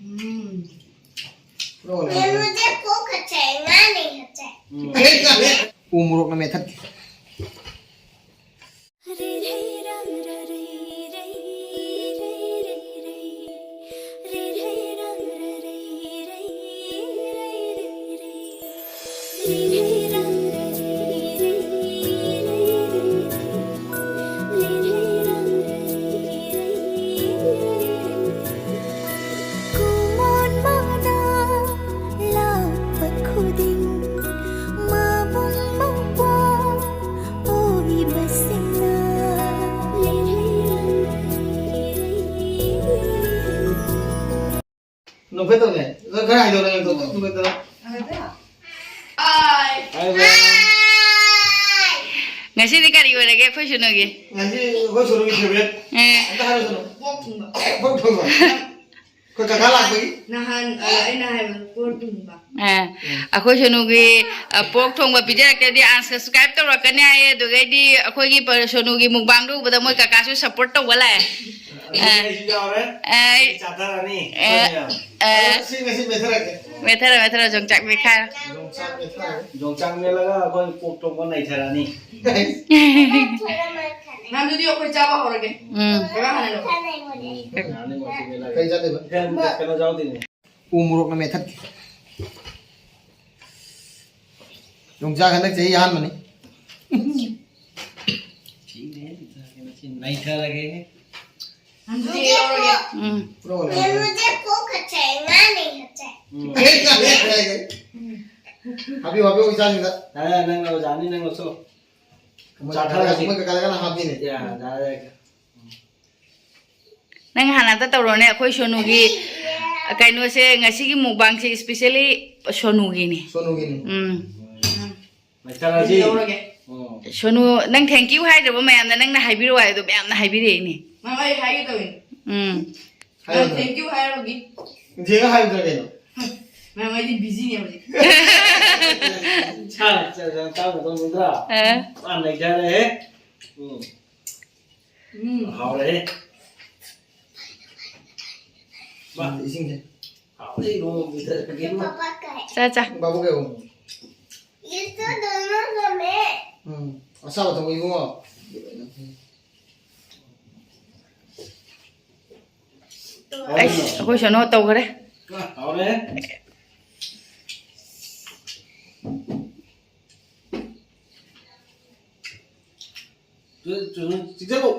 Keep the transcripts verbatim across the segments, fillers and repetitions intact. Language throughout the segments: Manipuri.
ꯎꯝ꯫ ꯃꯦꯝ, ꯃꯨꯖꯦ ꯀꯣꯛ ꯈꯠꯆꯩ, ꯉꯥ ꯅꯍꯤ ꯈꯠꯆꯩ꯫ ꯎꯝ꯫ ꯎ ꯃꯣꯔꯣꯛꯅ ꯃꯦꯠꯊꯠꯀꯦ꯫ ꯀꯨꯃꯣꯟ ꯃꯅꯥ ꯂꯥꯛꯄ ꯈꯨꯗꯤꯡ ꯃꯕꯨꯡ ꯃꯧꯄ꯭ꯋꯥ ꯑꯣꯏꯕꯁꯤꯡꯅ ꯅꯣꯛꯐꯦꯠ ꯇꯧꯅꯦ꯫ ꯅꯪ ꯈꯔ ꯍꯥꯏꯗꯧꯔꯦ, ꯅꯪ ꯇꯧ, ꯅꯪ ꯇꯧ꯫ ꯍꯥꯏ, ꯍꯥꯏ, ꯍꯥꯏ꯫ ꯉꯁꯤꯗꯤ ꯀꯔꯤ ꯑꯣꯏꯔꯒꯦ ꯑꯩꯈꯣꯏ ꯁꯨꯅꯨꯒꯤ? ꯉꯁꯤ ꯑꯩꯈꯣꯏ ꯁꯨꯅꯨꯒꯤ favourite꯫ ꯑꯦ꯫ ꯑꯝꯇ ꯍꯥꯏꯔꯣ, ꯁꯨꯅꯨ꯫ ꯄꯣꯛ ꯊꯣꯡꯕ꯫ ꯄꯣꯛ ꯊꯣꯡꯕ꯫ ꯑꯩꯈꯣꯏ ꯀꯀꯥ ꯂꯥꯛꯄꯒꯤ꯫ ꯅꯍꯥꯟ, ꯑ, ꯑꯩꯅ ꯍꯥꯏꯕꯗꯣ ꯄꯣꯛ ꯊꯣꯡꯕ꯫ ꯑꯦ, ꯑꯩꯈꯣꯏ ꯁꯣꯅꯨꯒꯤ, ꯑ, ꯄꯣꯛ ꯊꯣꯡꯕ ꯄꯤꯖꯔꯛꯇ꯭ꯔꯗꯤ unsubscribe ꯇꯧꯔꯛꯀꯅꯤ ꯍꯥꯏꯌꯦ꯫ ꯑꯗꯨꯒꯩꯗꯤ ꯑꯩꯈꯣꯏꯒꯤ ꯄ-, ꯁꯣꯅꯨꯒꯤ mukbangꯗꯣ ꯎꯕꯗ ꯃꯣꯏ ꯀꯀꯥꯁꯨ support ꯇꯧꯕ ꯂꯥꯛꯑꯦ꯫ ꯑ, ꯑꯩꯁꯨ ꯌꯥꯎꯔꯦ꯫ ꯑ, ꯆꯥꯊꯔꯅꯤ꯫ ꯑ, ꯑ, ꯑꯗꯣ ꯁꯤ ꯉꯁꯤ ꯃꯦꯠꯊꯔꯛꯀꯦ꯫ ꯃꯦꯠꯊꯔꯣ, ꯃꯦꯠꯊꯔꯣ, ꯌꯣꯡꯆꯥꯛ ꯃꯦꯠꯈꯥꯏꯔꯣ꯫ ꯌꯣꯡꯆꯥꯛ ꯃꯦꯠꯊꯔꯒꯦ꯫ ꯌꯣꯡꯆꯥꯛ ꯃꯦꯠꯂꯒ ꯑꯩꯈꯣꯏ ꯄꯣꯛ ꯊꯣꯡꯕ ꯅꯩꯊꯔꯅꯤ꯫ ꯅꯪ ꯑꯗꯨꯗꯤ ꯑꯩꯈꯣꯏ ꯆꯥꯕ ꯍꯧꯔꯒꯦ꯫ ꯎꯝ꯫ ꯀꯀꯥ ꯍꯥꯟꯅ ꯂꯧ꯫ ꯀꯩ ꯆꯥꯗꯣꯏꯕ? ꯀꯩꯅꯣ ꯌꯥꯎꯗꯣꯏꯅꯦ꯫ ꯎ ꯃꯣꯔꯣꯛꯅ ꯃꯦꯠꯊꯠꯀꯦ꯫ ꯌꯣꯡꯆꯥꯛ ꯍꯟꯗꯛ ꯆꯍꯤ ꯑꯍꯥꯟꯕꯅꯤ꯫ ꯅꯩꯊꯔꯒꯦ꯫ ꯑꯗꯨꯗꯤ ꯂꯧꯔꯒꯦ꯫ ꯎꯝ꯫ ꯄꯨꯔꯛꯑꯣ, ꯂꯧꯔꯒꯦ꯫ ꯃꯦꯝ, ꯃꯨꯖꯦ ꯀꯣꯛ ꯈꯠꯆꯩ, ꯉꯥ ꯅꯍꯤ ꯈꯠꯆꯩ꯫ ꯎꯝ꯫ ꯍꯥꯞꯄꯤꯌꯨ, ꯍꯥꯞꯄꯤꯌꯨ, ꯏꯆꯥꯁꯤꯡꯗ꯫ ꯌꯥꯔꯦ, ꯅꯪ ꯑꯣꯖꯥꯅꯤ, ꯅꯪ ꯂꯧꯁꯜꯂꯣ꯫ ꯃꯣꯏ ꯆꯥꯊꯔꯁꯤ꯫ ꯃꯣꯏ ꯀꯀꯥꯗ ꯀꯟꯅ ꯍꯥꯞꯄꯤꯅꯦ꯫ ꯌꯥ, ꯌꯥꯔꯦ꯫ ꯅꯪ ꯍꯥꯟꯅ ꯑꯝꯇ ꯇꯧꯔꯣꯅꯦ, ꯑꯩꯈꯣꯏ ꯁꯣꯅꯨꯒꯤ ꯀꯩꯅꯣꯁꯦ, ꯉꯁꯤꯒꯤ mukbangꯁꯦ specially ꯁꯣꯅꯨꯒꯤꯅꯤ꯫ ꯁꯣꯅꯨꯒꯤꯅꯤ꯫ ꯎꯝ꯫ ꯃꯩꯇꯥꯂꯥꯖꯤ꯫ ꯂꯧꯔꯒꯦ꯫ ꯎꯝ꯫ ꯁꯣꯅꯨ, ꯅꯪ thank you ꯍꯥꯏꯗ꯭ꯔꯕ ꯃꯌꯥꯝꯅ? ꯅꯪꯅ ꯍꯥꯏꯕꯤꯔꯛꯑꯣ ꯍꯥꯏꯕꯗꯣ ꯃꯌꯥꯝꯅ ꯍꯥꯏꯕꯤꯔꯛꯏꯅꯦ꯫ ꯃꯥ ꯑꯩ ꯍꯥꯏꯒꯦ ꯇꯧꯋꯤꯅꯦ꯫ ꯎꯝ꯫ ꯅꯪ ꯍꯥꯏꯌꯨꯗꯅ꯫ Thank you ꯍꯥꯏꯔꯨꯒꯦ꯫ ꯏꯟꯖꯦꯒ ꯍꯥꯏꯌꯨꯗꯅ ꯀꯩꯅꯣ? ꯃꯌꯥꯝ ꯑꯩꯗꯤ busyꯅꯦ ꯍꯧꯖꯤꯛ꯫ ꯁꯥ, ꯁꯥ, ꯁꯥ, ꯇꯥꯕ ꯃꯇꯝꯗ ꯑ꯫ ꯃꯥ ꯅꯩꯊꯔꯦꯍꯦ꯫ ꯎꯝ꯫ ꯎꯝ꯫ ꯍꯥꯎꯔꯦꯍꯦ꯫ ꯏꯁꯤꯡꯁꯦ꯫ ꯍꯥꯎꯅ ꯏꯔꯣꯝꯕꯤꯗ ꯀꯩꯅꯣ꯫ ꯄꯥꯄꯥ ꯀꯥꯏ꯫ ꯆꯥ, ꯆꯥ꯫ ꯕꯥꯕꯨ ꯀꯩ ꯍꯥꯏꯕ? ꯏꯁꯇꯨꯗꯅ ꯊꯝꯃꯦ꯫ ꯎꯝ꯫ ꯑꯁꯥꯕ ꯊꯛꯑꯣ ꯏꯕꯨꯡꯉꯣ꯫ ꯑꯩꯁ, ꯑꯩꯈꯣꯏ ꯁꯣꯅꯣ ꯇꯧꯈ꯭ꯔꯦ꯫ ꯑ, ꯍꯥꯎꯔꯦ꯫ ꯆꯨ-, ꯆꯨ-, ꯆꯤꯛꯆꯜꯂꯨ꯫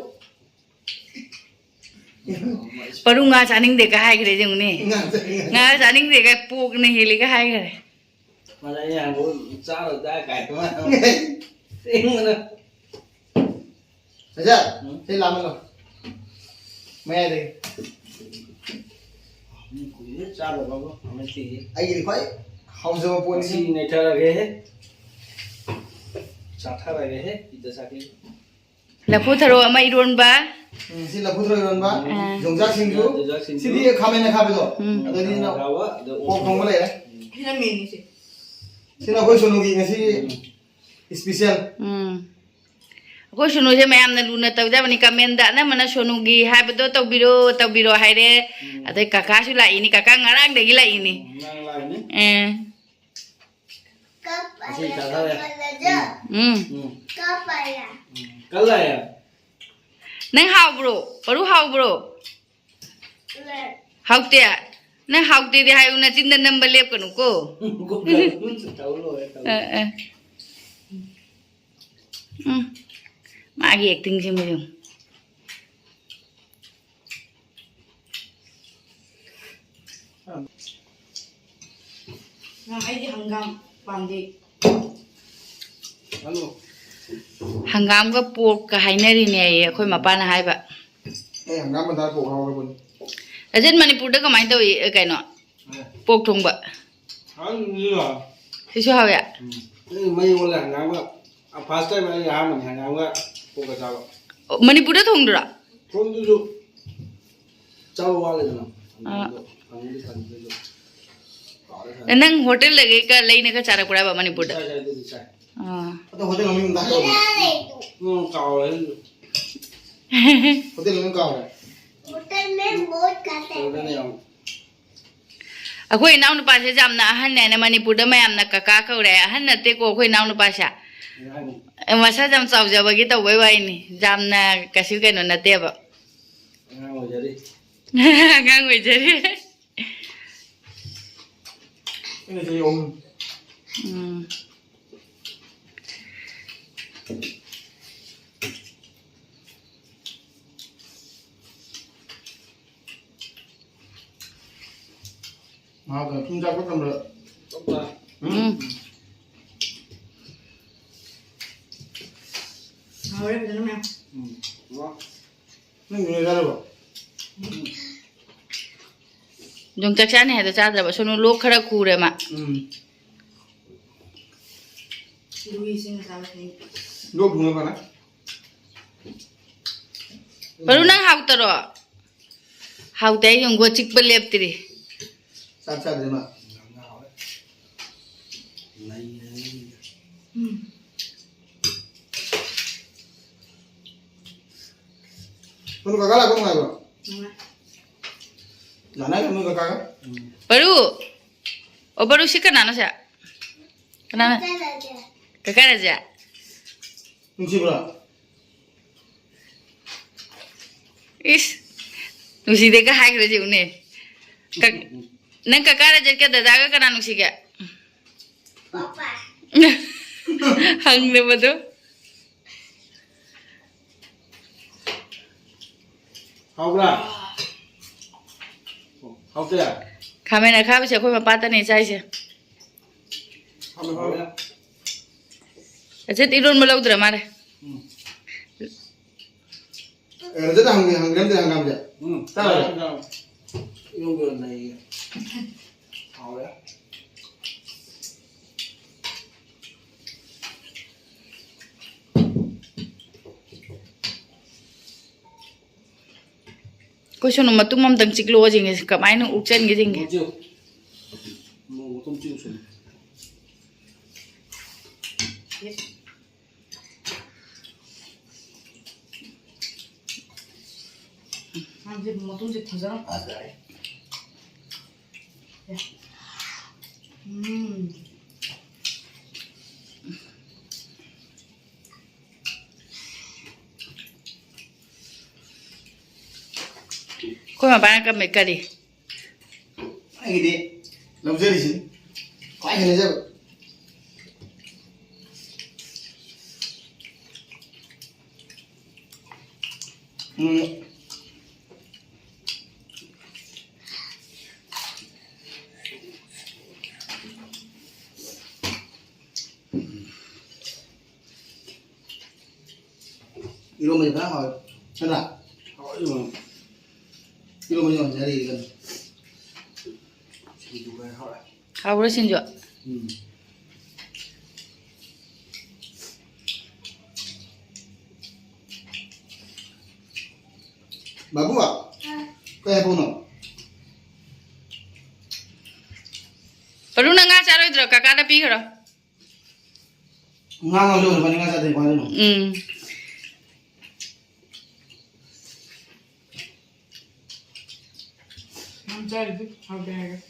ꯄꯔꯨ ꯉꯥ ꯆꯥꯅꯤꯡꯗꯦꯒ ꯍꯥꯏꯈ꯭ꯔꯦ ꯌꯦꯡꯉꯨꯅꯦ꯫ ꯉꯥ ꯆꯥꯅꯤꯡꯗꯦ꯫ ꯉꯥ ꯆꯥꯅꯤꯡꯗꯦꯒ ꯄꯣꯛꯅ ꯍꯦꯜꯂꯤꯒ ꯍꯥꯏꯈ꯭ꯔꯦ꯫ ꯃꯥꯅ ꯑꯩꯅ ꯍꯪꯕ ꯆꯥꯔꯣꯏꯗ ꯀꯥꯏ ꯃꯥꯅ꯫ ꯁꯦꯡꯕꯅ꯫ ꯁꯦ ꯂꯥꯝꯃꯜꯂꯣ꯫ ꯃꯌꯥꯏꯗꯒꯤ꯫ ꯎꯝ, ꯀꯨꯏꯔꯦ ꯆꯥꯗꯕꯕꯨ, ꯉꯁꯤꯗꯤ꯫ ꯑꯩꯒꯤꯗꯤ ꯈ꯭ꯋꯥꯏ ꯍꯥꯎꯖꯕ ꯄꯣꯠꯅꯤ꯫ ꯉꯁꯤ ꯅꯩꯊꯔꯒꯦꯍꯦ꯫ ꯆꯥꯊꯔꯒꯦꯍꯦ, ꯄꯤꯖ ꯆꯥꯒꯦ꯫ ꯂꯐꯨ ꯊꯔꯣ ꯑꯃ ꯏꯔꯣꯟꯕ꯫ ꯎꯝ, ꯁꯤ ꯂꯐꯨ ꯊꯔꯣ ꯏꯔꯣꯟꯕ꯫ ꯑꯥ꯫ ꯌꯣꯡꯆꯥꯛ ꯁꯤꯡꯖꯨ꯫ ꯌꯣꯡꯆꯥꯛ ꯁꯤꯡꯖꯨ꯫ ꯁꯤꯗꯤ ꯈꯥꯃꯦꯟ ꯑꯈꯥꯕꯤꯗꯣ꯫ ꯎꯝ꯫ ꯑꯗꯩꯗꯤ ꯈꯥꯃꯦꯟ ꯑꯈꯥꯕ, ꯑꯗ ꯄꯣꯛ ꯊꯣꯡꯕ ꯂꯩꯔꯦ꯫ ꯁꯤꯅ ꯃꯦꯟꯅꯤ ꯁꯤ꯫ ꯁꯤꯅ ꯑꯩꯈꯣꯏ ꯁꯣꯅꯨꯒꯤ ꯉꯁꯤꯒꯤ ꯎꯝ꯫ ꯏꯁꯄꯤꯁꯦꯜ꯫ ꯎꯝ꯫ ꯑꯩꯈꯣꯏ ꯁꯣꯅꯨꯁꯦ ꯃꯌꯥꯝꯅ ꯂꯨꯅ ꯇꯧꯖꯕꯅꯤ꯫ ꯀꯃꯦꯟꯗ ꯑꯅꯝꯕꯅ ꯁꯣꯅꯨꯒꯤ ꯍꯥꯏꯕꯗꯣ ꯇꯧꯕꯤꯔꯣ, ꯇꯧꯕꯤꯔꯣ ꯍꯥꯏꯔꯦ꯫ ꯎꯝ꯫ ꯑꯗꯩ ꯀꯀꯥꯁꯨ ꯂꯥꯛꯏꯅꯤ, ꯀꯀꯥ ꯉꯔꯥꯡꯗꯒꯤ ꯂꯥꯛꯏꯅꯤ꯫ ꯎꯝ, ꯉꯔꯥꯡ ꯂꯥꯛꯏꯅꯤ꯫ ꯑꯦ꯫ ꯉꯁꯤ ꯆꯥꯊꯔꯦ꯫ ꯎꯝ꯫ ꯎꯝ꯫ ꯎꯝ꯫ ꯀꯜꯂꯦ꯫ ꯅꯪ ꯍꯥꯎꯕ꯭ꯔꯣ? ꯄꯔꯨ ꯍꯥꯎꯕ꯭ꯔꯣ? ꯍꯥꯎꯇꯦ? ꯅꯪ ꯍꯥꯎꯇꯦꯗꯤ ꯍꯥꯏꯌꯨ, ꯅꯆꯤꯟꯗ ꯅꯝꯕ ꯂꯦꯞꯀꯅꯨꯀꯣ꯫ ꯇꯧ ꯂꯣꯏꯔꯦ, ꯇꯧ꯫ ꯑ, ꯑ꯫ ꯎꯝ꯫ ꯃꯥꯒꯤ ꯑꯦꯛꯇꯤꯡꯁꯤꯃ ꯌꯦꯡꯉꯨ꯫ ꯑꯩꯗꯤ ꯍꯪꯒꯥꯝ ꯄꯥꯝꯗꯦ꯫ ꯍꯪꯒꯥꯝꯒ ꯄꯣꯔꯛꯀ ꯍꯥꯏꯅꯔꯤꯅꯦ ꯑꯩ, ꯑꯩꯈꯣꯏ ꯃꯄꯥꯅ ꯍꯥꯏꯕ꯫ ꯑꯦ, ꯍꯪꯒꯥꯝ ꯃꯇꯥ ꯄꯣꯛ ꯍꯥꯎꯔꯕꯅꯤ꯫ ꯔꯖꯟ, ꯃꯅꯤꯄꯨꯔꯗ ꯀꯃꯥꯏꯅ ꯇꯧꯏ, ꯑ, ꯀꯩꯅꯣ? ꯑꯦ꯫ ꯄꯣꯛ ꯊꯣꯡꯕ? ꯍꯥꯎꯅꯤꯗ꯫ ꯁꯤꯁꯨ ꯍꯥꯎꯋꯦ? ꯎꯝ꯫ ꯑꯩ ꯃꯩ ꯑꯣꯜꯂꯦ ꯍꯪꯒꯥꯝꯒ꯫ ꯑ, first time ꯑꯩ ꯑꯍꯥꯟꯕꯅꯤ ꯍꯪꯒꯥꯝꯒ ꯄꯣꯛꯀ ꯆꯥꯕ꯫ ꯑꯣ, ꯃꯅꯤꯄꯨꯔꯗ ꯊꯣꯡꯗ꯭ꯔꯣ? ꯊꯣꯡꯗꯨꯁꯨ ꯆꯥꯕ ꯋꯥꯠꯂꯦꯗꯅ꯫ ꯑꯥ꯫ ꯐꯪꯕꯨꯗꯤ ꯐꯪꯉꯤ ꯑꯗꯨꯁꯨ꯫ ꯍꯥꯎꯔꯦ ꯐꯖꯅ꯫ ꯅꯪ ꯍꯣꯇꯦꯜꯗꯒꯤ ꯀ-, ꯂꯩꯅꯒ ꯆꯥꯔꯛꯄ꯭ꯔꯕ ꯃꯅꯤꯄꯨꯔꯗ? ꯆꯥꯏ, ꯆꯥꯏ, ꯑꯗꯨꯗꯤ ꯆꯥꯏ꯫ ꯑꯥ꯫ ꯑꯗꯣ ꯍꯣꯇꯦꯜ ꯃꯃꯤꯡ ꯑꯝꯇ ꯍꯥꯏꯔꯛꯑꯣꯅꯦ꯫ ꯎꯝ, ꯀꯥꯎꯔꯦ ꯑꯗꯨꯁꯨ꯫ ꯍꯣꯇꯦꯜ ꯃꯃꯤꯡ ꯀꯥꯎꯔꯦ꯫ ꯍꯣꯇꯦꯜ ꯃꯦꯝꯕꯣ꯫ ꯑꯩꯈꯣꯏ ꯏꯅꯥꯎꯅꯨꯄꯥꯁꯦ ꯌꯥꯝꯅ ꯑꯍꯟꯅꯦꯅ ꯃꯅꯤꯄꯨꯔꯗ ꯃꯌꯥꯝꯅ ꯀꯀꯥ ꯀꯧꯔꯦ꯫ ꯑꯍꯟ ꯅꯠꯇꯦꯀꯣ ꯑꯩꯈꯣꯏ ꯏꯅꯥꯎꯅꯨꯄꯥꯁꯦ꯫ ꯃꯁꯥꯁꯦ ꯌꯥꯝ ꯆꯥꯎꯖꯕꯒꯤ ꯇꯧꯕꯩ ꯋꯥꯔꯤꯅꯤ꯫ ꯌꯥꯝꯅ ꯀꯩꯁꯨ ꯀꯩꯅꯣ ꯅꯠꯇꯦꯕ꯫ ꯑꯉꯥꯡ ꯑꯣꯏꯖꯔꯤ꯫ ꯑꯉꯥꯡ ꯑꯣꯏꯖꯔꯤ꯫ ꯑꯩꯅ ꯆꯍꯤ ꯑꯍꯨꯝ꯫ ꯎꯝ꯫ ꯃꯍꯥꯛꯅ ꯊꯨꯝ ꯆꯥꯛꯄ ꯇꯝꯕꯗ ꯎꯝ꯫ ꯍꯥꯎꯔꯦ ꯐꯖꯅ ꯃꯌꯥꯝ꯫ ꯎꯝ꯫ ꯅꯪ ꯅꯣꯏ ꯆꯥꯔꯕꯣ? ꯌꯣꯡꯆꯥꯛ ꯆꯥꯅꯤ ꯍꯥꯏꯗꯣ ꯆꯥꯗ꯭ꯔꯕ? ꯁꯣꯅꯨ ꯂꯣꯛ ꯈꯔ ꯈꯨꯔꯦ ꯃꯥ꯫ ꯎꯝ꯫ ꯂꯣꯛ ꯊꯨꯡꯉ ꯐꯅ꯫ ꯕꯔꯨ, ꯅꯪ ꯍꯥꯎꯇꯔꯣ? ꯍꯥꯎꯇꯦ, ꯑꯩ ꯌꯣꯡꯒꯣ ꯆꯤꯛꯄ ꯂꯦꯞꯇ꯭ꯔꯤ꯫ ꯆꯥꯛ ꯆꯥꯗ꯭ꯔꯤ ꯃꯥ꯫ ꯎꯝ꯫ ꯅꯣꯏ ꯀꯀꯥ ꯂꯥꯛꯄ ꯅꯨꯡꯉꯥꯏꯕ꯭ꯔꯣ? ꯅꯨꯡꯉꯥꯏ꯫ ꯂꯥꯛꯅꯈ꯭ꯔꯦ ꯅꯣꯏ ꯀꯀꯥꯒ? ꯕꯔꯨ! ꯑꯣ, ꯕꯔꯨ, ꯁꯤ ꯀꯅꯥꯅꯣ ꯁꯦ? ꯀꯅꯥꯅ? ꯀꯀꯥ ꯔꯥꯖꯦ꯫ ꯀꯀꯥ ꯔꯥꯖꯦ? ꯅꯨꯡꯁꯤꯕ꯭ꯔꯣ? ꯏꯁ, ꯅꯨꯡꯁꯤꯗꯦꯒ ꯍꯥꯏꯈ꯭ꯔꯦ ꯌꯦꯡꯉꯨꯅꯦ꯫ ꯀꯛ-, ꯅꯪ ꯀꯀꯥ ꯔꯥꯖꯦꯠꯀ ꯗꯗꯥꯒ ꯀꯅꯥ ꯅꯨꯡꯁꯤꯒꯦ? ꯄꯥꯄꯥ꯫ ꯍꯪꯅꯕꯗꯣ꯫ ꯍꯥꯎꯕ꯭ꯔꯥ? ꯍꯥꯎꯇꯦ? ꯈꯥꯃꯦꯟ ꯑꯈꯥꯕꯤꯁꯦ ꯑꯩꯈꯣꯏ ꯃꯄꯥꯇꯅꯦ ꯆꯥꯏꯁꯦ꯫ ꯍꯥꯎꯕ꯭ꯔꯥ? ꯑꯆꯦꯠ ꯏꯔꯣꯟꯕ ꯂꯧꯗ꯭ꯔ ꯃꯥꯜꯂꯦ꯫ ꯎꯝ꯫ ꯑꯦ, ꯔꯖꯠ ꯍꯪ-, ꯍꯪꯒꯥꯝꯁꯦ, ꯍꯪꯒꯥꯝꯁꯦ꯫ ꯎꯝ꯫ ꯆꯥꯔꯕ? ꯏꯔꯣꯟꯕ ꯑꯣꯏꯅ ꯂꯩꯌꯦ꯫ ꯍꯥꯎꯔꯦ꯫ ꯑꯩꯈꯣꯏ ꯁꯣꯅꯨ ꯃꯇꯨꯝ ꯑꯝꯇꯪ ꯆꯤꯛꯂꯛꯑꯣ ꯌꯦꯡꯒꯦ, ꯀꯃꯥꯏꯅ ꯎꯛꯆꯟꯒꯦ ꯌꯦꯡꯒꯦ꯫ ꯃꯇꯨꯝ ꯆꯤꯛꯎ꯫ ꯃꯇꯨꯝ ꯆꯤꯛꯎ ꯁꯣꯅꯨ꯫ ꯃꯇꯨꯝꯁꯦ ꯐꯖꯅ ꯐꯖꯔꯦ꯫ ꯎꯝ꯫ ꯑꯩꯈꯣꯏ ꯃꯄꯥꯅ ꯀꯝꯃꯦ ꯀꯔꯤ? ꯑꯩꯒꯤꯗꯤ ꯂꯧꯖꯔꯤꯁꯤꯅꯤ ꯈ꯭ꯋꯥꯏ ꯍꯦꯟꯅꯖꯕ꯫ ꯎꯝ꯫ ꯏꯔꯣꯝꯕꯁꯦ ꯐꯖꯅ ꯍꯥꯎꯋꯦ꯫ ꯅꯠꯇ꯭ꯔꯥ? ꯍꯥꯎꯋꯦ ꯏꯔꯣꯝꯕ꯫ ꯏꯔꯣꯝꯕꯁꯦ ꯌꯥꯝ ꯍꯩꯅꯔꯤ ꯀꯩꯅꯣ꯫ ꯁꯤꯡꯖꯨꯒ ꯍꯥꯎꯔꯦ꯫ ꯍꯥꯎꯕ꯭ꯔꯣ ꯁꯤꯡꯖꯨ? ꯎꯝ꯫ ꯕꯥꯕꯨ, ꯀꯩ ꯍꯥꯏꯕꯅꯣ? ꯄꯔꯨ, ꯅꯪ ꯉꯥ ꯆꯥꯔꯣꯏꯗ꯭ꯔꯣ? ꯀꯀꯥꯗ ꯄꯤꯈ꯭ꯔꯣ꯫ ꯉꯥ ꯉꯥꯎꯖꯧ ꯂꯨꯄꯥ ꯃꯉꯥ ꯆꯥꯗ꯭ꯔꯗꯤ ꯀꯃꯥꯏꯅ ꯇꯧꯅꯤ? ꯎꯝ꯫ ꯌꯥꯝ ꯆꯥꯔꯤꯗꯤ ꯍꯥꯎꯇꯦ ꯍꯥꯏꯔꯒ꯫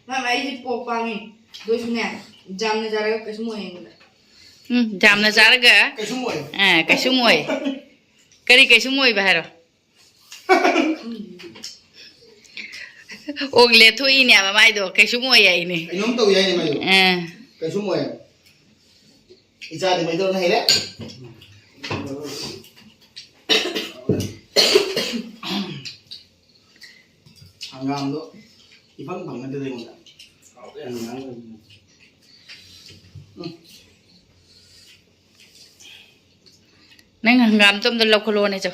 ꯃꯥꯃ, ꯑꯩꯗꯤ ꯄꯣꯛ ꯄꯥꯝꯃꯤ꯫ ꯑꯗꯨ ꯑꯣꯏꯁꯨꯅꯦ, ꯌꯥꯝꯅ ꯆꯥꯔꯒ ꯀꯩꯁꯨꯝ ꯑꯣꯏ ꯑꯩꯉꯣꯟꯗ꯫ ꯎꯝ, ꯌꯥꯝꯅ ꯆꯥꯔꯒ ꯀꯩꯁꯨꯝ ꯑꯣꯏ꯫ ꯑ, ꯀꯩꯁꯨꯝ ꯑꯣꯏ꯫ ꯀꯔꯤ ꯀꯩꯁꯨꯝ ꯑꯣꯏꯕ ꯍꯥꯏꯔꯣ? ꯑꯣꯛ ꯂꯦꯊꯣꯛꯏꯅꯦ ꯃꯃꯥꯏꯗꯣ, ꯀꯩꯁꯨꯝ ꯑꯣꯏ ꯍꯥꯏꯅꯦ꯫ ꯀꯩꯅꯣꯝ ꯇꯧꯏ ꯍꯥꯏꯅꯦ ꯃꯥꯏꯗꯣ꯫ ꯑ꯫ ꯀꯩꯁꯨꯝ ꯑꯣꯏ꯫ ꯏꯆꯥꯗꯤ ꯃꯩꯇꯧꯅ ꯍꯩꯔꯦ꯫ ꯍꯪꯒꯥꯝꯗꯣ ꯏꯐꯪ ꯐꯪꯅꯗꯦꯗ ꯑꯩꯉꯣꯟꯗ꯫ ꯍꯥꯎꯕ ꯌꯥꯝ ꯉꯥꯡ ꯂꯩꯔꯝꯃꯦ꯫ ꯎꯝ꯫ ꯅꯪ ꯍꯪꯒꯥꯝꯗꯣ ꯑꯝꯇ ꯂꯧꯈꯠꯂꯛꯑꯣꯅꯦ, ꯆꯣ꯫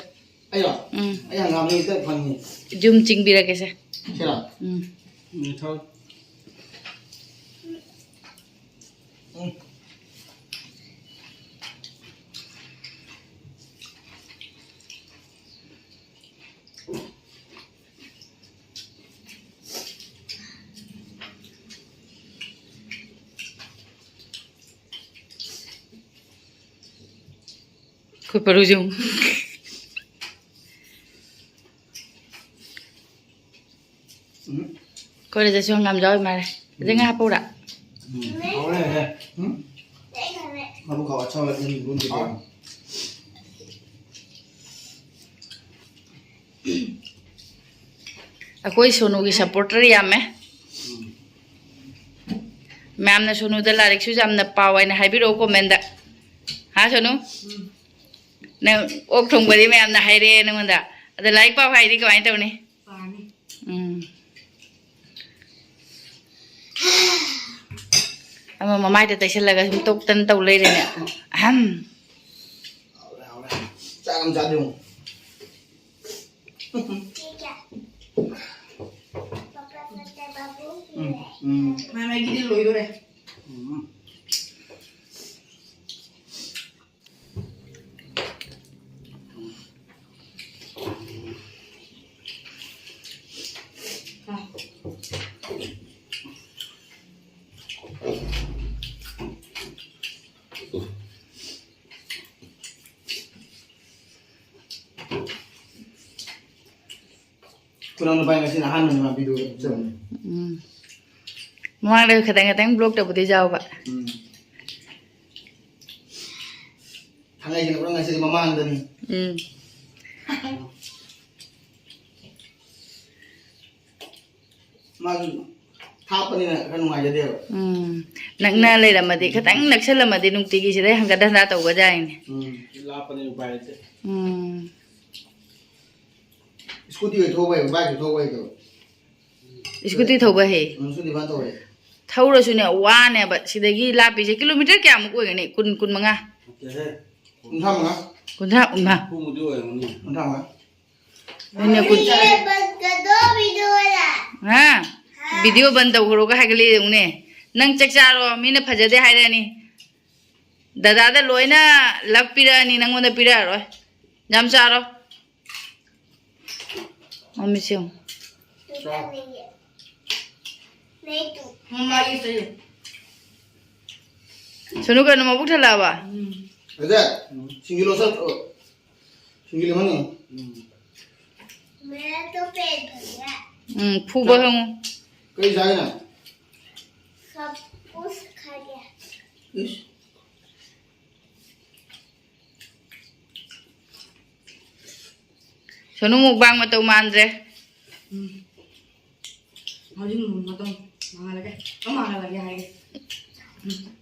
ꯑꯩꯔꯣ? ꯎꯝ꯫ ꯑꯩ ꯍꯪꯒꯥꯝꯗꯣ ꯍꯦꯛꯇ ꯐꯪꯉꯤ꯫ ꯌꯨꯝ ꯆꯤꯡꯕꯤꯔꯒꯦꯁꯦ꯫ ꯁꯤꯔꯣ? ꯎꯝ꯫ ꯎꯝ, ꯊꯧ꯫ ꯎꯝ꯫ ꯄꯔꯨꯁꯨ꯫ ꯎꯝ꯫ ꯑꯩꯈꯣꯏꯗꯁꯨ ꯍꯪꯒꯥꯝ ꯌꯥꯎꯔꯤ ꯃꯥꯜꯂꯦ꯫ ꯑꯗꯩ ꯉꯥ ꯍꯥꯞꯄꯧꯔꯥ? ꯎꯝ꯫ ꯍꯥꯎꯔꯦ, ꯍꯦ꯫ ꯎꯝ? ꯃꯕꯨꯛ ꯈꯥꯎ ꯑꯆꯧꯕ ꯑꯅꯤ ꯂꯣꯟꯕꯤꯔꯣ꯫ ꯑꯩꯈꯣꯏ ꯁꯣꯅꯨꯒꯤ supporter ꯌꯥꯝꯃꯦ꯫ ꯎꯝ꯫ ꯃꯌꯥꯝꯅ ꯁꯣꯅꯨꯗ ꯂꯥꯏꯔꯤꯛꯁꯨ ꯌꯥꯝꯅ ꯄꯥꯎ ꯍꯥꯏꯅ ꯍꯥꯏꯕꯤꯔꯛꯑꯣ comment꯫ ꯍꯥ, ꯁꯣꯅꯨ? ꯎꯝ꯫ ꯅꯪ ꯑꯣꯛ ꯊꯣꯡꯕꯗꯤ ꯃꯌꯥꯝꯅ ꯍꯥꯏꯔꯛꯑꯦ ꯅꯪꯉꯣꯟꯗ꯫ ꯑꯗ ꯂꯥꯏꯔꯤꯛ ꯄꯥꯎ ꯍꯥꯏꯗꯤ ꯀꯃꯥꯏꯅ ꯇꯧꯅꯤ? ꯄꯥꯅꯤ꯫ ꯎꯝ꯫ ꯑꯃ ꯃꯃꯥꯏꯗ ꯇꯩꯁꯜꯂꯒ ꯁꯨꯝ ꯇꯣꯛꯇꯅ ꯇꯧ ꯂꯩꯔꯦꯅꯦ꯫ ꯑꯍꯝ꯫ ꯍꯥꯎꯔꯦ, ꯍꯥꯎꯔꯦ꯫ ꯆꯥꯛ ꯑꯃ ꯆꯥꯗ꯭ꯔꯤ ꯌꯦꯡꯉꯨ꯫ ꯎꯝ, ꯎꯝ꯫ ꯃꯥꯏ ꯃꯥꯏꯒꯤꯗꯤ ꯂꯣꯏꯗꯣꯔꯦ꯫ ꯎꯝ꯫ ꯈꯨꯅꯥꯎ ꯅꯨꯄꯥ ꯉꯁꯤꯅ ꯑꯍꯥꯟꯕꯅꯤ ꯃꯥ video ꯆꯠꯄꯅꯤ꯫ ꯎꯝ꯫ ꯃꯃꯥꯡꯗ ꯈꯤꯇꯪ ꯈꯤꯇꯪ vlog ꯇꯧꯕꯗꯤ ꯌꯥꯎꯕ꯫ ꯎꯝ꯫ ꯊꯥꯡꯉꯩꯁꯤꯅ ꯄꯨꯔꯥ ꯉꯁꯤꯗꯤ ꯃꯃꯥꯡꯗꯅꯤ꯫ ꯎꯝ꯫ ꯃꯥꯁꯨ ꯊꯥꯞꯄꯅꯤꯅ ꯈꯔ ꯅꯨꯡꯉꯥꯏꯖꯗꯦꯕ꯫ ꯎꯝ꯫ ꯅꯛꯅ ꯂꯩꯔꯝꯃꯗꯤ, ꯈꯤꯇꯪ ꯅꯛꯁꯜꯂꯝꯃꯗꯤ ꯅꯨꯡꯇꯤꯒꯤ ꯁꯤꯗꯩ ꯍꯪꯒꯠ ꯍꯟꯗ ꯇꯧꯕ ꯌꯥꯏꯅꯦ꯫ ꯎꯝ꯫ ꯂꯥꯞꯄꯅꯤꯅ ꯎꯄꯥꯏ ꯂꯩꯇꯦ꯫ ꯎꯝ꯫ Scooty ꯑꯣꯏ ꯊꯧꯕ ꯍꯩꯕ, bike ꯁꯨ ꯊꯧꯕ ꯍꯩꯇꯕ꯫ Scooty ꯊꯧꯕ ꯍꯩ꯫ ꯎꯝ, scooty ꯐꯖꯅ ꯊꯧꯕ ꯍꯩ꯫ ꯊꯧꯔꯁꯨꯅꯦ, ꯋꯥꯅꯦꯕ꯫ ꯁꯤꯗꯒꯤ ꯂꯥꯞꯄꯤꯁꯦ kilometer ꯀꯌꯥꯃꯨꯛ ꯑꯣꯏꯒꯅꯤ? ꯀꯨꯟ, ꯀꯨꯟꯃꯉꯥ? ꯅꯠꯇꯦꯍꯦ꯫ ꯀꯨꯟꯊ꯭ꯔꯥ ꯃꯉꯥ꯫ ꯀꯨꯟꯊ꯭ꯔꯥ, ꯏꯃꯥ꯫ ꯅꯤꯐꯨꯃꯨꯛꯇꯤ ꯑꯣꯏꯔꯝꯒꯅꯤ꯫ ꯀꯨꯟꯊ꯭ꯔꯥ ꯃꯉꯥ꯫ ꯑꯩꯅ ꯀꯨꯟ-, ꯍꯥ? Video ꯕꯟ ꯇꯧꯈ꯭ꯔꯣꯒ ꯍꯥꯏꯒꯠꯂꯛꯑꯦ ꯌꯦꯡꯉꯨꯅꯦ꯫ ꯅꯪ ꯆꯥꯛ ꯆꯥꯔꯣ, ꯃꯤꯅ ꯐꯖꯗꯦ ꯍꯥꯏꯔꯛꯑꯅꯤ꯫ ꯗꯗꯥꯗ ꯂꯣꯏꯅ love ꯄꯤꯔꯛꯑꯅꯤ, ꯅꯪꯉꯣꯟꯗ ꯄꯤꯔꯛꯑꯔꯣꯏ꯫ ꯌꯥꯝ ꯆꯥꯔꯣ꯫ ꯃꯃꯤꯠꯁꯦ ꯌꯦꯡꯉꯨ꯫ ꯆꯥꯎ꯫ ꯃꯃꯥꯒꯤ ꯆꯩ꯫ ꯁꯣꯅꯨ ꯀꯩꯅꯣ ꯃꯕꯨꯛ ꯊꯜꯂꯛꯑꯕ? ꯎꯝ꯫ ꯑꯗ ꯎꯝ꯫ ꯁꯤꯡꯖꯨ ꯂꯧꯁꯜꯂꯛꯑꯣ꯫ ꯁꯤꯡꯖꯨ ꯂꯦꯃꯟ꯫ ꯎꯝ꯫ मेरा तो पेट भर गया। ꯎꯝ, ꯐꯨꯕ ꯆꯥ-, ꯍꯪꯉꯨ꯫ ꯀꯩ ꯆꯥꯏꯅꯣ? सब कुछ खा गया। ꯏꯁ꯫ ꯁꯣꯅꯨ ꯃꯨꯛꯕꯥꯡ ꯃꯇꯧ ꯃꯥꯟꯗ꯭ꯔꯦ꯫ ꯎꯝ꯫ ꯍꯧꯖꯤꯛ ꯃꯇꯧ ꯃꯥꯡꯍꯜꯂꯒꯦ꯫ ꯑꯗꯨꯝ ꯃꯥꯡꯍꯜꯂꯒꯦ ꯍꯥꯏꯒꯦ꯫ ꯎꯝ꯫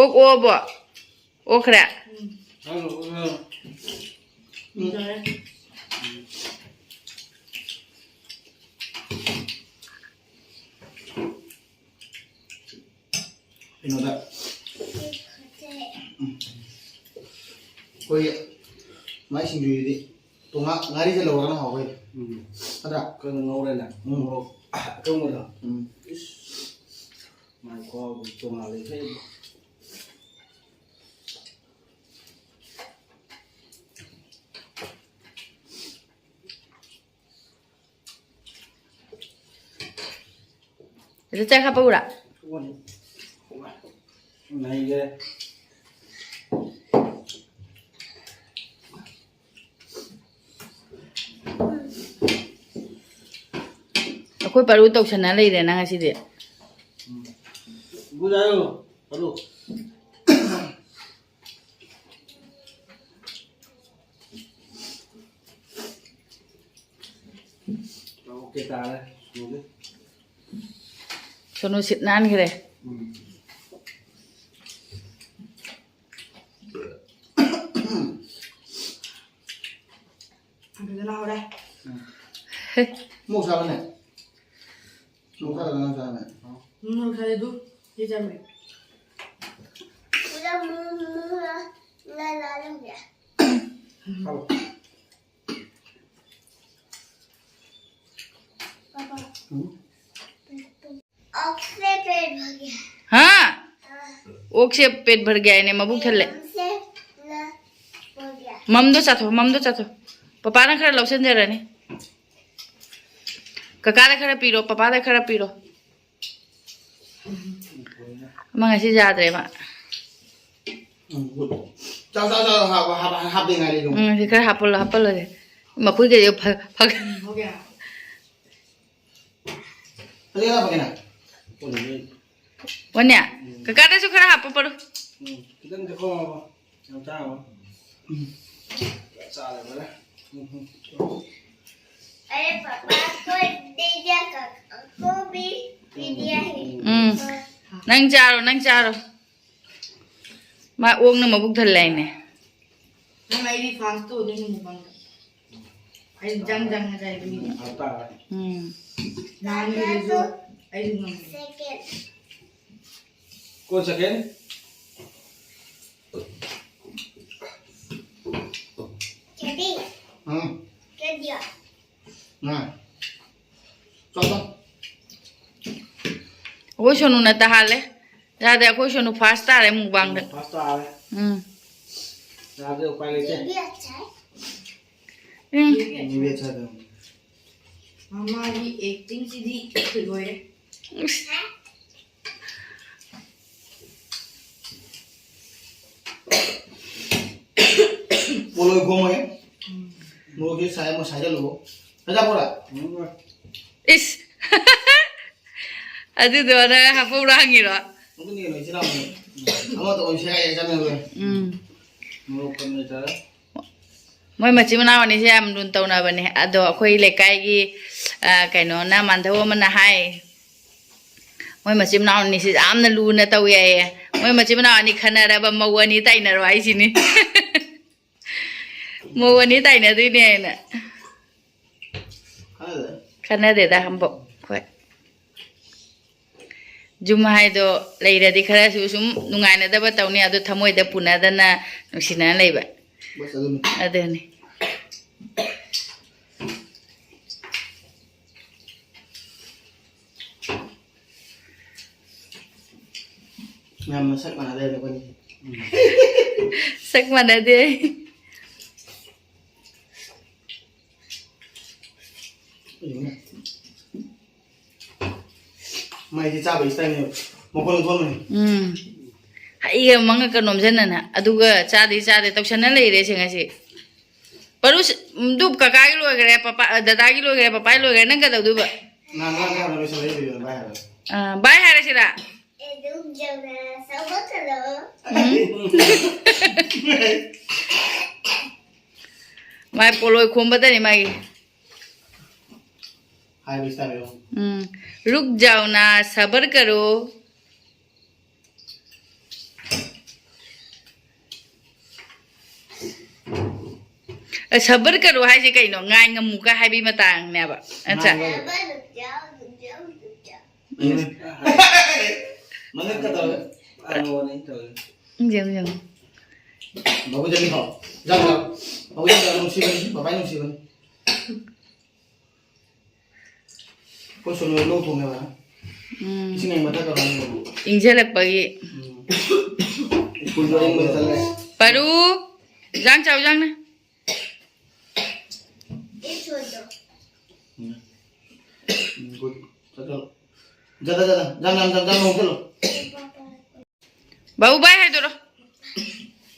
ꯑꯣꯛ ꯑꯣꯛꯑꯕꯣ? ꯑꯣꯛꯈ꯭ꯔꯦ? ꯎꯝ꯫ ꯎꯝ꯫ ꯌꯥꯔꯦ꯫ ꯀꯩꯅꯣꯗ꯫ ꯎꯝ꯫ ꯑꯩꯈꯣꯏ ꯃꯥꯏ ꯁꯤꯡꯖꯨꯁꯤꯗꯤ ꯇꯣꯉꯥꯟ ꯉꯥꯔꯤꯁꯦ ꯂꯧꯔꯒꯅ ꯍꯥꯎꯋꯦ꯫ ꯎꯝ꯫ ꯅꯠꯇ꯭ꯔꯥ? ꯀꯩꯅꯣ ꯉꯧꯔꯦꯅꯦ꯫ ꯎꯝ꯫ ꯃꯣꯔꯣꯛ ꯑꯀꯪꯕꯗꯣ꯫ ꯎꯝ꯫ ꯏꯁ꯫ ꯃꯥꯏ ꯈꯨꯍꯥꯎꯗꯤ ꯇꯣꯉꯥꯜꯂꯦ꯫ ꯑꯗꯨ ꯆꯥꯛ ꯍꯥꯞꯄꯛꯎꯔꯥ? ꯅꯩꯒꯦ꯫ ꯑꯩꯈꯣꯏ ꯄꯔꯨ ꯇꯧꯁꯟꯅ ꯂꯩꯔꯦ ꯅꯪ ꯉꯁꯤꯗꯤ꯫ ꯎꯝ꯫ ꯒꯨꯗ ꯍꯥꯏꯌꯣ, ꯄꯔꯨ꯫ ꯑꯣꯀꯦ ꯇꯥꯔꯦ꯫ ꯁꯣꯅꯨ ꯁꯤꯠ ꯅꯥꯟꯈ꯭ꯔꯦ꯫ ꯎꯝ꯫ ꯐꯖꯅ ꯍꯧꯔꯦ꯫ ꯎꯝ꯫ ꯃꯣꯔꯣꯛ ꯁꯥꯕꯅꯦ꯫ ꯃꯣꯔꯣꯛ ꯁꯥꯗꯕ ꯅꯪ ꯆꯥꯕꯅꯦ꯫ ꯎꯝ, ꯃꯣꯔꯣꯛ ꯁꯥꯗꯦ ꯑꯗꯨ꯫ ꯁꯤ ꯆꯥꯕꯅꯦ꯫ ꯄꯨꯔꯥ ꯃꯨ-, ꯃꯨ-, ꯂꯥ-, ꯂꯥ-, ꯂꯥ-, ꯂꯥ-꯫ ꯍꯥꯎ꯫ पापा। हम्म। अक्षय पेट भर गया। ꯍꯥ? हाँ। ꯑꯣꯛꯁꯦ ꯄꯦꯠ ꯚꯔ ꯒꯌꯥꯅꯦ, ꯃꯕꯨꯛ ꯊꯜꯂꯦ꯫ हमसे ना हो गया। ꯃꯝꯗꯣ ꯆꯥꯊꯣꯛ, ꯃꯝꯗꯣ ꯆꯥꯊꯣꯛ꯫ ꯄꯄꯥꯅ ꯈꯔ ꯂꯧꯁꯤꯟꯖꯔꯅꯤ꯫ ꯀꯀꯥꯗ ꯈꯔ ꯄꯤꯔꯣ, ꯄꯄꯥꯗ ꯈꯔ ꯄꯤꯔꯣ꯫ ꯑꯃ ꯉꯁꯤ ꯌꯥꯗ꯭ꯔꯦ ꯃꯥ꯫ ꯎꯝ, good. ꯆꯥꯎ, ꯆꯥꯎ, ꯆꯥꯎ, ꯍꯥꯞ-, ꯍꯥꯞ-, ꯍꯥꯞꯇꯦ ꯉꯥꯏꯔꯦ ꯑꯗꯨꯝ꯫ ꯎꯝ, ꯁꯤ ꯈꯔ ꯍꯥꯞꯄꯜꯂꯣ, ꯍꯥꯞꯄꯜꯂꯣꯁꯦ꯫ ꯃꯈꯨꯏꯒꯁꯦ ꯐ-, ꯐ-, ꯐꯖꯅ ꯍꯥꯞꯄꯛꯀꯦ ꯅꯪ꯫ ꯋꯥꯅꯦ? ꯎꯝ꯫ ꯀꯀꯥꯗꯁꯨ ꯈꯔ ꯍꯥꯞꯄ ꯄꯔꯣ꯫ ꯎꯝ, ꯈꯤꯇꯪ ꯆꯠꯈꯣ ꯍꯥꯏꯕ꯫ ꯌꯥꯝ ꯆꯥꯔꯕ? ꯎꯝ꯫ ꯆꯥꯔꯦ, ꯐꯔꯦ꯫ ꯎꯝ, ꯎꯝ꯫ अरे पापा को दे दिया, काका को भी दे दिया है। ꯎꯝ꯫ ꯅꯪ ꯆꯥꯔꯣ, ꯅꯪ ꯆꯥꯔꯣ꯫ ꯃꯥ ꯑꯣꯛꯅ ꯃꯕꯨꯛ ꯊꯜꯂꯦ ꯍꯥꯏꯅꯦ꯫ ꯅꯪ ꯑꯩꯗꯤ fast ꯇꯧꯗꯣꯏꯅꯤ mukbang꯫ ꯑꯩ ꯖꯪ ꯖꯪ ꯆꯥꯏ ꯑꯗꯨꯒꯤ꯫ ꯎꯝ꯫ ꯅꯍꯥꯟꯒꯤꯗꯨꯁꯨ ꯑꯩꯁꯨ ꯉꯝꯃꯦ꯫ Second꯫ कौन second? Daddy। हाँ। क्या दिया? हाँ। चलो। ꯑꯩꯈꯣꯏ ꯁꯣꯅꯨꯅ ꯇꯥꯍꯜꯂꯦ꯫ ꯌꯥꯗꯦ, ꯑꯩꯈꯣꯏ ꯁꯣꯅꯨ first ꯇꯥꯔꯦ mukbangꯗ꯫ First ꯇꯥꯔꯦ꯫ ꯎꯝ꯫ ꯌꯥꯗꯦ, ꯎꯄꯥꯏ ꯂꯩꯇꯦ꯫ ये भी अच्छा है। ꯎꯝ꯫ ये भी अच्छा था। ꯃꯃꯥꯒꯤ acting ꯁꯤꯗꯤ ꯂꯣꯏꯔꯦ꯫ ꯏꯁ꯫ ꯄꯣꯂꯣꯏ ꯈꯣꯡꯉꯦ꯫ ꯎꯝ꯫ ꯃꯣꯔꯣꯛꯁꯦ ꯁꯥꯏ, ꯑꯃꯨꯛ ꯁꯥꯏꯖꯜꯂꯨꯀꯣ꯫ ꯁꯥꯏꯖꯜꯂꯨꯔꯥ? ꯎꯝ꯫ ꯏꯁ꯫ ꯑꯗꯨꯗꯣ ꯅꯪ ꯍꯥꯞꯄꯧꯔꯥ ꯍꯪꯉꯤꯔꯣ? ꯑꯗꯨꯅꯤ ꯀꯩꯅꯣ, ꯏꯆꯤꯟ ꯏꯅꯥꯎꯅꯤ꯫ ꯑꯃꯗ ꯑꯣꯏꯅ ꯁꯦꯒꯥꯏ ꯆꯪꯉꯦ꯫ ꯎꯝ꯫ ꯃꯣꯔꯣꯛ ꯀꯟꯅ ꯂꯩꯇꯔꯦ꯫ ꯃꯣꯏ ꯃꯆꯤꯟ ꯃꯅꯥꯎ ꯑꯅꯤꯁꯦ ꯌꯥꯝ ꯂꯨꯅ ꯇꯧꯅꯕꯅꯦ꯫ ꯑꯗꯣ ꯑꯩꯈꯣꯏ ꯂꯩꯀꯥꯏꯒꯤ, ꯑ, ꯀꯩꯅꯣꯅ, ꯃꯥꯟꯙꯧ ꯑꯃꯅ ꯍꯥꯏ, ꯃꯣꯏ ꯃꯆꯤꯟ ꯃꯅꯥꯎ ꯑꯅꯤꯁꯦ ꯌꯥꯝꯅ ꯂꯨꯅ ꯇꯧꯏ ꯍꯥꯏꯌꯦ꯫ ꯃꯣꯏ ꯃꯆꯤꯟ ꯃꯅꯥꯎ ꯑꯅꯤ ꯈꯟꯅꯔꯕ ꯃꯧ ꯑꯅꯤ ꯇꯥꯏꯅꯔꯣ ꯍꯥꯏꯁꯤꯅꯤ꯫ ꯃꯧ ꯑꯅꯤ ꯇꯥꯏꯅꯗꯣꯏꯅꯦ ꯍꯥꯏꯅ꯫ ꯈꯟꯅꯗꯦ꯫ ꯈꯟꯅꯗꯦꯗ ꯑꯝꯕꯧ꯫ ꯍꯣꯏ꯫ ꯌꯨꯝ ꯍꯥꯏꯗꯣ ꯂꯩꯔꯗꯤ ꯈꯔꯁꯨ ꯁꯨꯝ ꯅꯨꯡꯉꯥꯏꯅꯗꯕ ꯇꯧꯅꯤ, ꯑꯗꯨ ꯊꯃꯣꯏꯗ ꯄꯨꯅꯗꯅ ꯅꯨꯡꯁꯤꯅꯅ ꯂꯩꯕ꯫ ꯕꯁ ꯑꯗꯨꯅꯤ꯫ ꯑꯗꯨꯅꯤ꯫ ꯌꯥꯝ ꯃꯁꯛ ꯃꯥꯟꯅꯗꯦ ꯑꯩꯈꯣꯏꯅꯤ꯫ ꯁꯛ ꯃꯥꯟꯅꯗꯦ꯫ ꯌꯦꯡꯉꯨꯅꯦ꯫ ꯃꯩꯁꯦ ꯆꯥꯕꯒꯤ ꯁ꯭ꯇꯥꯏꯜꯅꯦꯕ꯫ ꯃꯈꯣꯟ ꯊꯣꯛꯍꯟꯕꯅꯤ꯫ ꯎꯝ꯫ ꯍꯩꯒ ꯃꯉꯛꯀ ꯅꯣꯝꯖꯟꯅꯅ꯫ ꯑꯗꯨꯒ ꯆꯥꯗꯤ ꯆꯥꯗꯦ ꯇꯧꯁꯟꯅ ꯂꯩꯔꯦ ꯁꯦ ꯉꯁꯤ꯫ ꯄꯔꯨ ꯁ-, ꯎꯝ, ꯗꯨꯞ ꯀꯀꯥꯒꯤ ꯂꯣꯏꯈ꯭ꯔꯦ, ꯄꯄꯥ, ꯑ, ꯗꯗꯥꯒꯤ ꯂꯣꯏꯈ꯭ꯔꯦ, ꯄꯄꯥꯒꯤ ꯂꯣꯏꯈ꯭ꯔꯦ, ꯅꯪ ꯀꯩꯗꯧꯗꯣꯏꯕ? ꯅꯍꯥꯟ ꯉꯔꯥꯡ ꯀꯌꯥꯝ ꯂꯣꯏꯁꯜꯂꯛꯏ ꯚꯤꯗꯤꯑꯣꯗꯣ ꯚꯥꯏ ꯍꯥꯏꯔꯣ? ꯑ, ꯚꯥꯏ ꯍꯥꯏꯔꯁꯤꯔꯥ? ꯑꯗꯨꯝ ꯌꯧꯅ ꯁꯧꯒꯠꯈ꯭ꯔꯣ꯫ ꯎꯝ꯫ ꯃꯥꯏ ꯄꯣꯂꯣꯏ ꯈꯣꯝꯕꯗꯅꯤ ꯃꯥꯒꯤ꯫ ꯍꯥꯏꯕ ꯏꯁꯇꯥꯏꯜ ꯌꯦꯡꯉꯣ꯫ ꯎꯝ꯫ ꯔꯨꯛ ꯖꯥꯎꯅ ꯁꯕꯔ ꯀꯔꯣ꯫ ꯑ, ꯁꯕꯔ ꯀꯔꯣ ꯍꯥꯏꯁꯦ ꯀꯩꯅꯣ? ꯉꯥꯏ ꯉꯝꯃꯨꯀ ꯍꯥꯏꯕꯒꯤ ꯃꯇꯥꯡꯅꯦꯕ꯫ ꯑꯠꯆꯥ꯫ ꯉꯥꯏ ꯉꯝꯃꯨ꯫ ꯎꯝ꯫ ꯃꯉꯛꯀ ꯇꯧꯔꯦ꯫ ꯑꯅꯣꯅ ꯑꯩꯅ ꯇꯧꯔꯦ꯫ ꯌꯦꯡꯉꯨ, ꯌꯦꯡꯉꯨ꯫ ꯕꯥꯕꯨꯖꯅꯤ ꯍꯥꯎ꯫ ꯖꯥꯎ, ꯖꯥꯎ꯫ ꯕꯥꯕꯨꯖꯅꯤ ꯅꯨꯡꯁꯤꯕꯅꯤ, ꯕꯕꯥ ꯅꯨꯡꯁꯤꯕꯅꯤ꯫ ꯑꯩꯈꯣꯏ ꯁꯣꯅꯨ ꯂꯧ ꯊꯣꯡꯉꯦꯕ꯫ ꯎꯝ꯫ ꯏꯁꯤꯡ ꯑꯏꯪꯕ ꯊꯛꯀꯅꯣ ꯍꯥꯏꯕꯅꯦ꯫ ꯏꯪꯁꯤꯜꯂꯛꯄꯒꯤ꯫ ꯎꯝ꯫ ꯁ꯭ꯀꯨꯜꯁꯨ ꯑꯏꯪꯕꯗ ꯆꯠꯂꯦ꯫ ꯄꯔꯨ, ꯏꯟꯖꯥꯡ ꯆꯥꯎ, ꯏꯟꯖꯥꯡꯅ꯫ ꯎꯝ꯫ ꯎꯝ, good. ꯆꯠꯂꯣ꯫ ꯖꯗ, ꯖꯗ꯫ ꯖꯝ, ꯖꯝ, ꯖꯝ, ꯖꯝ, ꯂꯧꯁꯤꯜꯂꯣ꯫ ꯕꯥꯕꯨ ꯕꯥꯏ ꯍꯥꯏꯗꯣꯔꯣ꯫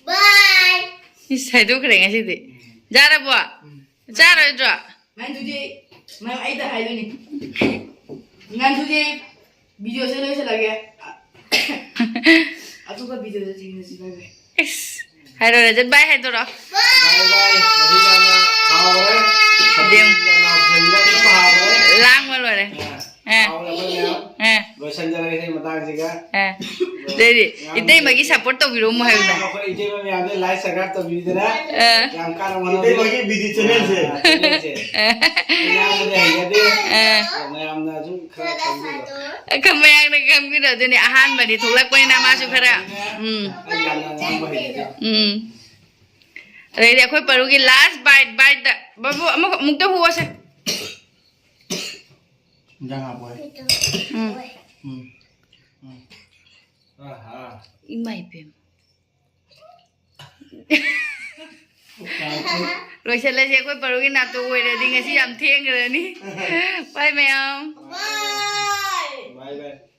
ꯕꯥꯏ꯫ ꯏꯁ, ꯍꯥꯏꯗꯣꯛꯈ꯭ꯔꯦ ꯉꯁꯤꯗꯤ꯫ ꯌꯥꯔꯕꯣ? ꯎꯝ꯫ ꯆꯥꯔꯣꯏꯗ꯭ꯔꯣ? ꯉꯥꯟꯗꯨꯗꯤ, ꯃꯥ ꯑꯩꯗ ꯍꯥꯏꯗꯣꯏꯅꯤ꯫ ꯉꯥꯟꯗꯨꯗꯤ ꯚꯤꯗꯤꯑꯣꯁꯦ ꯂꯣꯏꯁꯤꯜꯂꯒꯦ꯫ ꯑꯇꯣꯞꯄ ꯚꯤꯗꯤꯑꯣꯗ ꯊꯦꯡꯅꯁꯤ, ꯕꯥꯏ ꯕꯥꯏ꯫ ꯏꯁ, ꯍꯥꯏꯔꯣ, ꯔꯖꯠ ꯕꯥꯏ ꯍꯥꯏꯗꯣꯔꯣ? ꯕꯥꯏ ꯕꯥꯏ, ꯉꯁꯤ ꯌꯥꯝꯅ ꯍꯥꯎꯔꯦ꯫ ꯗꯦꯝ꯫ ꯌꯥꯝꯅ ꯍꯥꯎꯔꯦ꯫ ꯂꯥꯡꯕ ꯂꯣꯏꯔꯦ꯫ ꯑꯥ꯫ ꯑꯦ꯫ ꯍꯥꯎꯅ ꯑꯩꯈꯣꯏ ꯃꯌꯥꯝ ꯑꯦ꯫ ꯂꯣꯏꯁꯟꯖꯔꯒꯦ ꯁꯤ ꯃꯇꯥꯡꯁꯤꯒ꯫ ꯑꯦ꯫ ꯑꯗꯩꯗꯤ ꯏꯇꯩꯃꯒꯤ ꯁꯞꯄꯣꯔꯠ ꯇꯧꯕꯤꯔꯣꯃꯨ ꯍꯥꯏꯕꯗ꯫ ꯑꯩꯈꯣꯏ ꯏꯇꯩꯃ ꯃꯌꯥꯝꯁꯦ like, subscribe ꯇꯧꯕꯤꯗꯅ ꯑꯦ꯫ ꯌꯥꯝ ꯀꯥꯟꯅꯕ ꯍꯣꯠꯅꯕ ꯏꯇꯩꯃꯒꯤ ꯕꯤꯗꯤ ꯆꯦꯅꯦꯜꯁꯦ꯫ ꯑꯥ, ꯆꯦꯅꯦꯜꯁꯦ꯫ ꯑꯦ꯫ ꯃꯌꯥꯝꯅ ꯍꯩꯅꯗꯦ꯫ ꯑꯦ꯫ ꯃꯌꯥꯝꯅ ꯁꯨꯝ ꯈꯔ ꯈꯪꯕꯤꯌꯣ꯫ ꯈꯔ ꯃꯌꯥꯝꯅ ꯈꯪꯕꯤꯔꯣ ꯑꯗꯨꯅꯦ ꯑꯍꯥꯟꯕꯅꯤ ꯊꯣꯛꯂꯛꯄꯅꯤꯅ ꯃꯥꯁꯨ ꯈꯔ꯫ ꯎꯝ꯫ ꯑꯩ ꯌꯥꯝꯅ ꯉꯥꯡꯕ ꯍꯩꯅꯗꯦ꯫ ꯎꯝ꯫ ꯑꯗꯩꯗꯤ ꯑꯩꯈꯣꯏ ꯄꯔꯨꯒꯤ last bite, bite ꯇ꯫ ꯕꯥꯕꯨ, ꯑꯃꯨꯛ, ꯑꯃꯨꯛꯇ ꯍꯨꯑꯣꯁꯦ꯫ ꯏꯟꯖꯥꯡ ꯍꯥꯞꯄꯣꯏ꯫ ꯎꯝ꯫ ꯎꯝ꯫ ꯎꯝ꯫ ꯑꯍꯥ꯫ ꯏꯃꯥ ꯏꯕꯦꯝꯃ꯫ ꯂꯣꯏꯁꯤꯜꯂꯁꯦ, ꯑꯩꯈꯣꯏ ꯄꯔꯨꯒꯤ ꯅꯥꯇꯣ ꯑꯣꯏꯔꯗꯤ ꯉꯁꯤ ꯌꯥꯝ ꯊꯦꯡꯈ꯭ꯔꯅꯤ꯫ Bye ꯃꯌꯥꯝ꯫ Bye꯫ Bye bye.